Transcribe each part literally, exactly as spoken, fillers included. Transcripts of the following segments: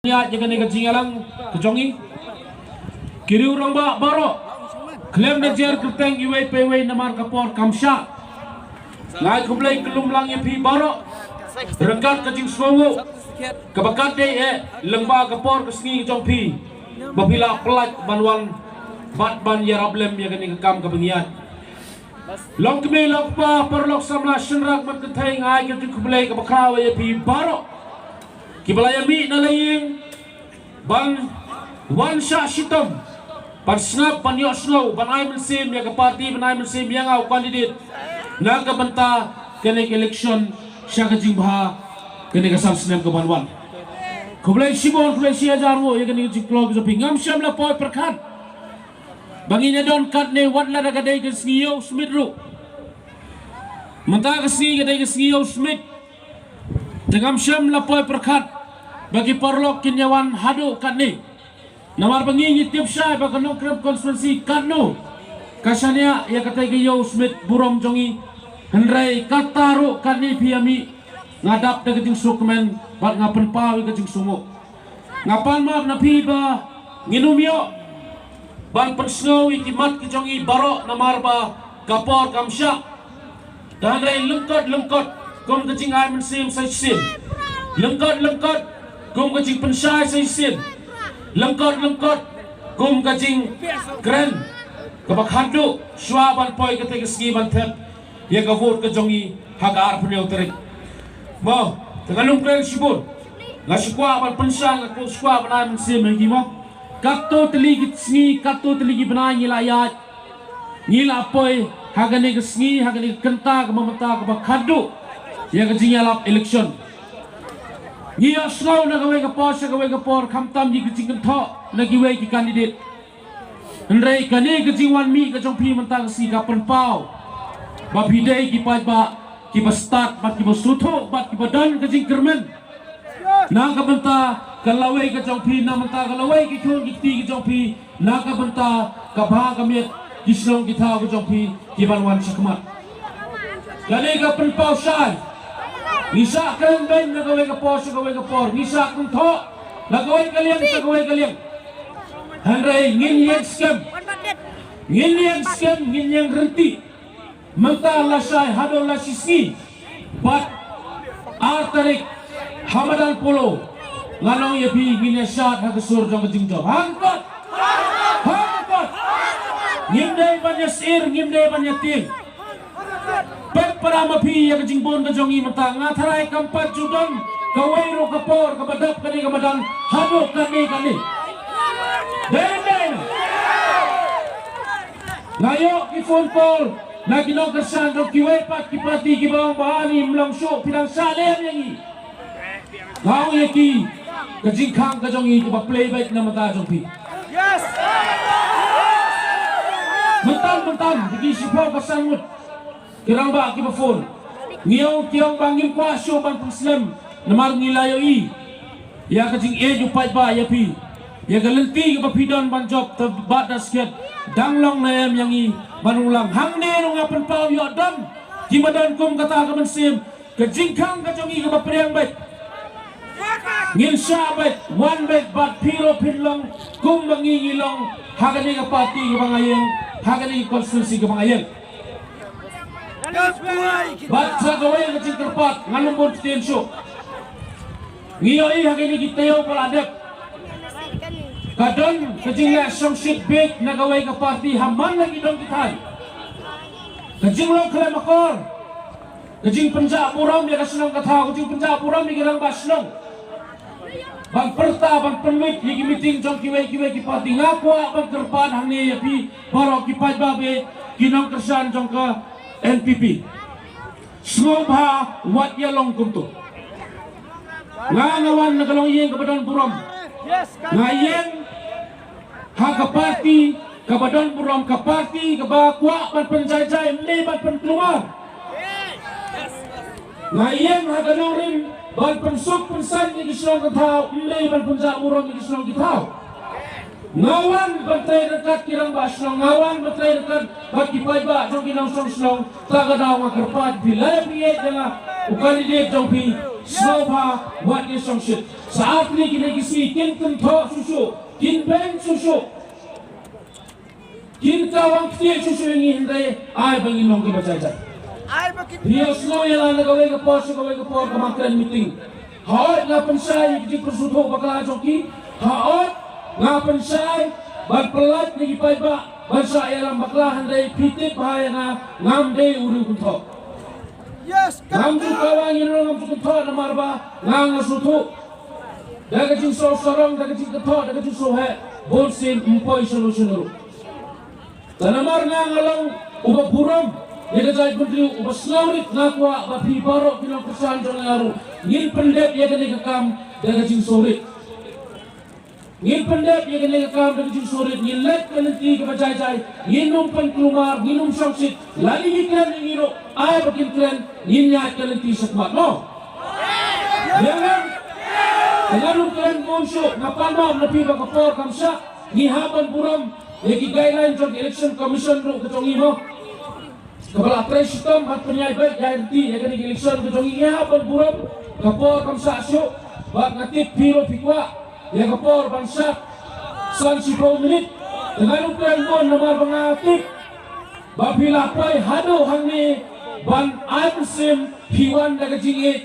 ïa kane ka jingïalang ka jong i. Ki riew rangbah baroh, khlem da jer kyrteng iwei pa iwei namar ka por kam shah. Nga ai khublei khlem lang ïa phi baroh ryngkat ka jingsngewnguh kaba kat dei eh lyngba ka por ka sngi ka jong phi ba phi la pynlait ban wan bad ban ïarap lem ïa kane ka kam kaba ngi ïaid. Long kmie long kpa, paralok samla shynrang bad kynthei, nga ai ka jingkhublei kaba khraw ïa phi baroh kiba la ïa mih na la ïing ban wan shah shitom ban sngap, ban ïohsngew, ban ai mynsiem ïa ka party, ban ai mynsiem ïa nga u candidate na ka bynta kane ka election sha ka jingbha kane ka san snem kaban wan. Khublei shibun, khublei shi hajar nguh ïa kane ka jingkloi ka jong phi. Ngam shym la poi pyrkhat ba ngin ïa don katne wat la da ka dei ka sngi ïew smit ruh. Mynta ka sngi ka dei ka sngi ïew smit. Te ngam shym la poi pyrkhat ba ki paralok kin ïa wan haduh katne. Namar ba ngi ngi tip shai ba ka Nongkrem constituency katno ka shaniah ïa katei ka ïew smit burom jong ngi. Hynrei kata ruh katne phi ïa mih, nga dap da ka jingsngewkmen bad nga pynpaw ïa ka jingsngewnguh. Nga pan map na phi ba ngin ym ïoh ban pynsngew ïa ki mat ki jong i baroh namar ba ka por kam shah. Te hynrei lyngkot lyngkot kum ka jingai mynsiem sa shisien, lyngkot lyngkot kum ka jingpynshai sa shisien, lyngkot lyngkot kum ka jingkren kaba khatduh shuwa ban poi katei ka sngi ban thep ïa ka vote ka jong i ha ka arphew tarik. Mo, te nga lum kren shibun. Nga shu kwah ban pynshai, nga shu kwah ban ai mynsiem ïa ki mo. Katto tylli ki sngi, katto tylli ki bnai ngi la ïaid, ngi la poi ha kane ka sngi, ha kane ka kynta kaba mynta kaba khatduh ïa ka jingïalap election. Ngi ïohsngew na kawei ka por sha kawei ka por khamtam ïa ka jingkynthoh na kiwei ki candidate. Hynrei kane ka jingwan mih ka jong phi mynta ka sngi ka pynpaw ba phi dei ki paidbah kiba stad bad kiba sngewthuh bad kiba don ka jingkyrmen na ka bynta ka lawei ka jong phi, na ka bynta ka lawei ki khun ki kti ki jong phi, na ka bynta ka bha ka miat ki shnong ki thaw ka jong phi kiban wan shakhmat. Kane ka pynpaw shai. Ngi shah kren beiñ na kawei ka por sha kawei ka por, ngi shah kynthoh na kawei ka liang sha kawei ka liang. Hynrei ngin ïeng skhem, ngin ïeng skhem, ngin ïeng ryntih. Mynta lashai haduh lashisngi bad ar tarik ha madan Polo, nga ong ïa phi ngin ïa shad ha ka sur jong ka jingjop. Ha ka kot, ha ka kot. Ngim dei ban ïa sir, ngim dei ban ïa tieng. Peit para ma phi ïa ka jingbun ka jong i mynta, nga tharai kam pat ju don kawei ruh ka por kaba dap kane ka madan haduh kane kane. Dei dei. Nga ïoh ki phone call na ki nongkyrshan jong kiwei pat ki party kiba ong ba ani mlong shuh phi dang shah lem ïa ngi. Nga ong ïa ki, ka jingkhang ka jong i kaba play back na mynta jong phi. Mynta mynta ki shiphew ka san ngut ki rangbah kiba phone. Ngi ong ki ong ba ngim kwah shuh ban pynslem namar ngi la ïohi ïa ka jingïeit u paidbah ïa phi. Ïa ka lynti kaba phi don ban jop te bad da skhet dang long ne em ïa ngi ban u lang. Hangne ruh nga pynpaw ïoh don kiba don kum kata ka mynsiem. Ka jingkhang ka jong ngi kaba pdiang beit. Ngin shah beit, wan beit bad phi ruh phin long kum ba ngi ngi long ha kane ka party kaba nga ïeng, ha kane ka constituency kaba nga ïeng. Bad sa kawei ka jingkyrpad, ngan ym bun ktien shuh. Ngi ïohi ha kine ki taïew ba la dep ka don ka jingleh shongshit bieit na kawei ka party ha man la ki dong ki thaiñ. Ka jinglong khlem akor, ka jingpynjah burom ïa ka shnong ka thaw, ka jingpynjah burom ïa ki rangbah shnong. Ban pyrta, ban pynmih ïa ki meeting jong kiwei kiwei ki party. Nga kwah ban kyrpad hangne ïa phi baroh ki paidbah bad ki nongkyrshan jong ka N P P. Sngewbha wat ïa long kumto. Nga nga wan na ka longïing kaba don burom. Nga ïeng ha ka party kaba don burom, ka party kaba kwah ban pynjai jai, ym dei ban pynkulmar. Nga ïeng ha ka nongrim ban pynsuk pynsaiñ ïa ki shnong ki thaw, ym dei ban pynjah burom ïa ki shnong ki thaw. Nga wan ban trei ryngkat ki rangbah shnong, nga wan ban trei ryngkat bad ki paidbah jong ki nongshong shnong. Ta ka daw nga kyrpad, phi la phi ïeit ïa nga. U candidate jong phi, sngewbha wat ïa shongshit. Sa ar tylli kine ki sngi kin kynthoh shuh shuh, kin beiñ shuh shuh. Kin kawang ktieh shuh shuh ïa ngi, hynrei ai ba ngin long kiba jai jai. Phi ïohsngew ïa la na kawei ka por sha kawei ka por ka ma kren meeting. Hooid, nga pynshai ïa ki jingpynsngewthuh bakla jong ki. Hooid, nga pynshai ban pyllait na ki paidbah ban shah ïalam bakla, hynrei phi tip bha ïa nga, ngam dei u riewkynthoh. Ngam ju kawang ïa ruh, ngam ju kynthoh namar ba nga nga sngewthuh da ka jingsngewsarong, da ka jingkynthoh, da ka jingsngewheh, bun sien ym poi shano shano ruh. Te namar nga nga long uba burom ïa ka jaitbynriew, uba sngewrit, nga kwah ba phi baroh ki nongkyrshan jong nga ruh ngin pyndep ïa kane ka kam da ka jingsngewrit. Ngin pyndep ïa kane ka kam da ka jingsngewrit, ngin leit ka lynti kaba jai jai, ngin ym pynkulmar, ngin ym shongshit, lada ki kren ïa ngi ruh, ai ba kin kren, ngin ïaid ka lynti shakhmat, mo. Ïa ngan, te ngan ym kren bun shuh, nga pan map na phi ba ka por kam shah, ngi hap ban burom ïa ki guideline jong ka Election Commission ruh ka jong ngi, mo. Kaba la trei shitom bad pynïaid beit ïaid lynti ïa kane ka election ka jong ngi, ngi hap ban burom, ka por kam shah shuh, bad nga tip phi ruh phi kwah ïa ka por ban shad san shiphew minit. Te ngan ym kren bun namar ba nga tip ba phi la poi haduh hangne ban ai mynsiem, phi wan da ka jingïeit.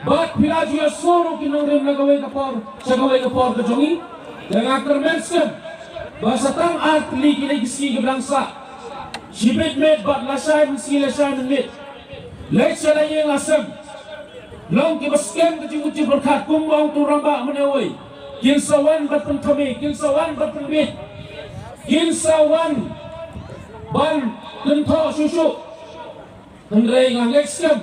Bad phi la ju ïohsngew ruh ki nongrim na kawei ka por sha kawei ka por ka jong ngi. Te nga kyrmen skhem ba sa tang ar tylli kine ki sngi kiba dang sah, shibit miet bad lashai mynsngi lashai mynmiet, leit sha la ïing la sem, long kiba skhem ka jingmut jingpyrkhat kumba ong u rangbah mynne uwei. Kin sa wan ban pynthame, kin sa wan ban pynbiej, kin sa wan ban kynthoh shuh shuh. Hynrei nga ngeit skhem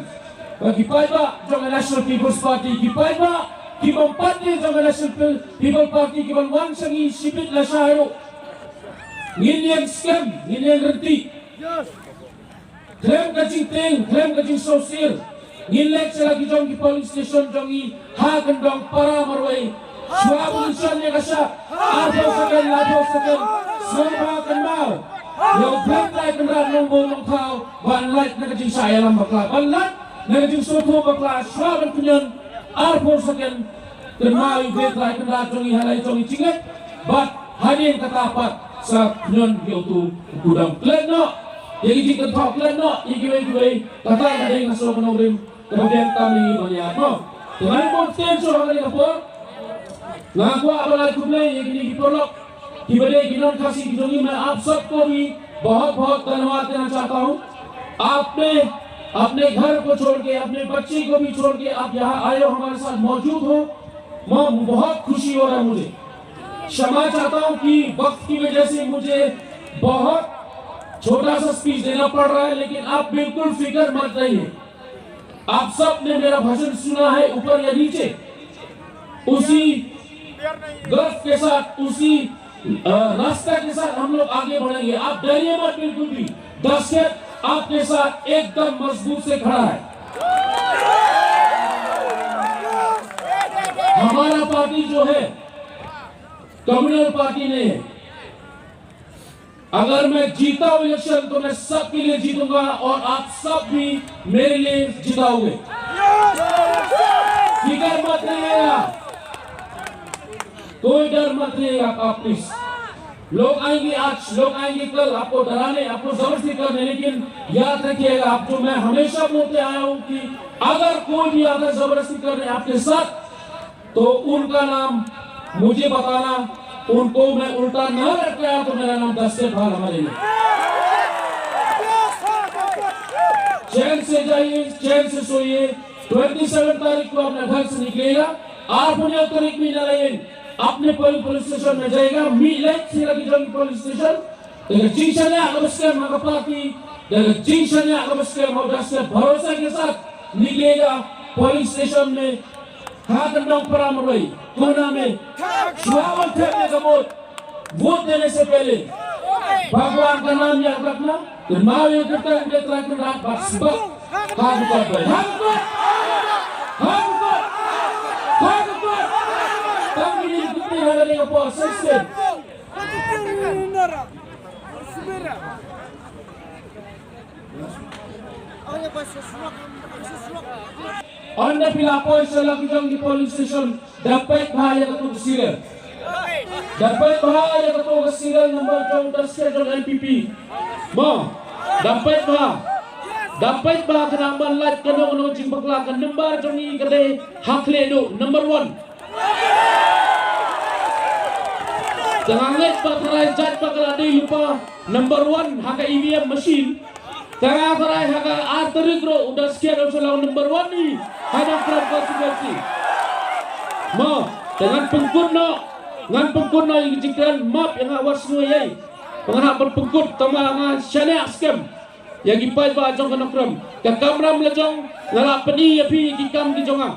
ba ki paidbah jong ka National People's Party, ki paidbah ki bym pat de jong ka National Pe-, People Party, ki ban wan sha ngi shibit lashai ruh, ngin ïeng skhem, ngin ïeng ryntih. Khlem ka jingtieng, khlem ka jingsngewsih, ngin leit sha la ki jong ki polling station jong ngi ha kyndong para marwei. Shuwa ba ngin shon ïa ka shah, arphew second, laiphew second, sngewbha kynmaw ïa U Blei Trai Kynrad Nongbuh Nongthaw ban lait na ka jingshah ïalam bakla, ban lait na ka jingsngewthuh bakla. Shuwa ban khñiot arphew second, kynmaw ïa U Blei Trai Kynrad jong ngi ha la ki jong ki jingngeit, bad hadien kata pat sa khñiot ïa uto u kudam. Klet noh ïa ki jingkynthoh, klet noh ïa kiwei kiwei. Kata ka dei nga sngew ka nongrim kaba biang tam ïa ngi ban ïaid, mo. Te ngan ym ktien shuh ha kane ka por. Nga kwah ban ai khublei ïa kine ki paralok kiba dei ki nong Khasi ki jong ngi. मैं आप सबको भी बहुत बहुत धन्यवाद देना चाहता हूँ। आपने अपने घर को छोड़ के, अपने बच्ची को भी छोड़ के आप यहाँ आए हो, हमारे साथ मौजूद हो, मैं बहुत खुशी हो रहा है मुझे। क्षमा चाहता हूँ कि वक्त की वजह से मुझे बहुत छोटा सा स्पीच देना पड़ रहा है, लेकिन आप बिल्कुल फिक्र मत रहिए। आप सब ने मेरा भाषण सुना है, ऊपर या नीचे, उसी गल्फ के साथ, उसी, अ, रास्ता के साथ हम लोग आगे बढ़ेंगे। आप डरिए मत बिल्कुल भी। दहशत आपके साथ एकदम मजबूत से खड़ा है। हमारा पार्टी जो है, कम्युनल पार्टी नहीं है। अगर मैं जीता हूं इलेक्शन, तो मैं सबके लिए जीतूंगा और आप सब भी मेरे लिए जिताओगे। फिक्र मत रहिएगा, कोई डर मत रहिएगा आप, प्लीज। लोग आएंगे आज, लोग आएंगे कल, आपको डराने, आपको जबरदस्ती करने, लेकिन याद रखिएगा, आप जो, मैं हमेशा बोलते आया हूं कि अगर कोई भी आता जबरदस्ती करने आपके साथ, तो उनका नाम मुझे बताना, उनको मैं उल्टा ना लटकाया तो मेरा नाम दहशत भाग हमारे लिए। चैन से जाइए, चैन से सोइए। ट्वेंटी सेवन तारीख को अपने घर से निकलेगा। Arphew hynñiew tarik mynta la ïeng, apne polling, polling station mein jayega, mih leit sha la ki jong ki polling station. Da ka jingshaniah kaba skhem ha ka party, da ka jingshaniah kaba skhem ha u Dahshot, bharosa ke saath niklega polling station mein, ha ka Nongpara Marwei, kona mein, shuwa ban thep ïa ka vote, vote dene se pehle भगवान का नाम याद रखना, kynmaw ïa ka kyrteng U Blei Trai Kynrad bad sbak ha ka kot Blei. Ha ka kot! Ha ka kot! Ha ka kot! Tang kine ki kyntien ha kane ka por, shisien. Ynda phi la poi sha la ki jong ki polling station, da peit bha ïa kato ka serial. Da peit bha ïa kato ka serial number jong u dustkit jong N P P. Mo, da peit bha. Da peit bha khnang ban lait kano kano jingbakla, ka number jong ngi ka dei ha khlieh duh, number one. Te nga ngeit ba tharai jait ba ka la dei lypa number one ha ka E V M machine, te nga tharai ha ka ar tarik ruh u dustkit u sa long number one hi ha Nongkrem constituency. Mo, te ngan pynkut noh, ngan pynkut noh ïa ka jingkren, map ïa nga wat sngew ïa ba nga hap ban pynkut, tangba nga shaniah skhem ïa ki paidbah jong ka Nongkrem. Ka kamram la jong, nga la pyni ïa phi ïa ki kam ki jong nga.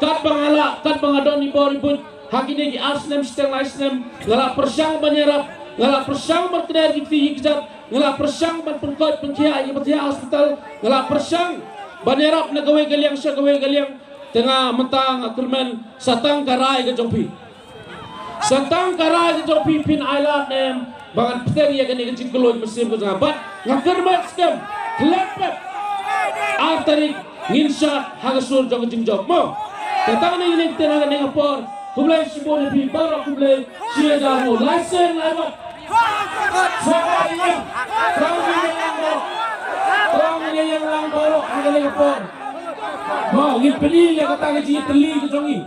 Katba nga lah, katba nga don i bor i buit ha kine ki ar snem shiteng lai snem, nga la pyrshang ban ïarap, nga la pyrshang ban kner ki kti ki kjat, nga la pyrshang ban pynkoit pynkhiah ïa ki pathia hospital, nga la pyrshang ban ïarap na kawei ka liang sha kawei ka liang. Te nga mynta nga kyrmen sa tang ka rai ka jong phi. Sa tang ka rai ka jong phi, phin ai lad ne em ba ngan bteng ïa kane ka jingkylluid mynsiem ka jong nga. Bad nga kyrmen skhem khlem pep, ar tarik ngin shad ha ka sur jong ka jingjop, mo. Te tang ne ïa kane ka por, khublei shibun ïa phi baroh, khublei shihajar nguh. Lai sien lai wat. Sa ka ïa, tang ne ïa lang baroh, tang ne ïa lang baroh ha kane ka por. Mo, ngin pyni ïa kata ka jingïatylli ka jong ngi.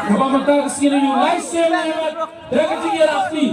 Kaba mynta ka sngi, lai sien lai wat da ka jingïarap kti.